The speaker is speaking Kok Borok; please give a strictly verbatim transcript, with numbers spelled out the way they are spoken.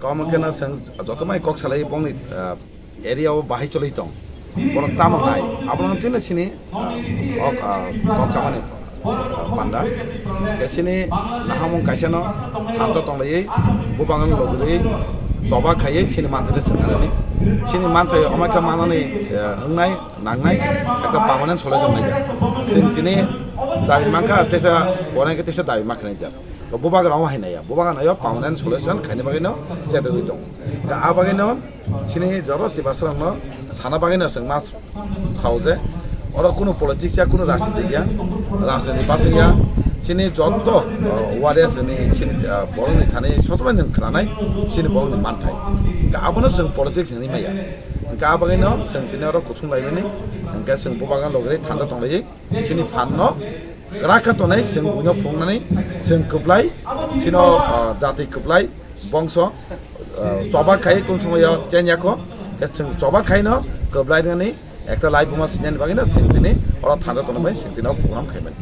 Tamo kena seng joto mai kok salai bongni, ah, area o bahai cholai tong. Borok tamo nai. Abono tino sini, ah, ok, ah, kok chamani, ah, panda. Ke sini nahamung kaisa no thansa tonglai, bubang logri, choba khai, sini manthai sengani. Sini manthai omaika manani, ah, wngnai, nangnai, ekta permanent solution nai jak. Sini tini dabi mankha, tesa, borang ke tesa dabi mankha nai jak. To bubagra omo hai naiya, bubagra naiya permanent solution khaina bagwi no chedagwi tong. Ka a bagwi no sini joro tibasrang no sana bagwi no chwng mas sao je oro kunu politics ya, kunu rajniti ya, rajniti basing ya, sini jotto, uh, wariya sini, sini, uh, borokni thani sotomai nwng khwnanai sini borokni manthai. Ka abono chwng politics hinwi maya. Ka a bagwi no chwng tini oro kuthum laimani, hwnkhe chwng bubagra logri thanda tonglai. Chini phan no kwrak khe tonwi chwng buino phunuknani chwng kwplai chino, ah, jati kwplai bongso, ah, choba khai kung chwngyo chenya kho khe chwng choba khai no kwplai nani ekta lai buma sinani bagwi no chwng tini oro thanda tonwi chwng tini o program khaimani.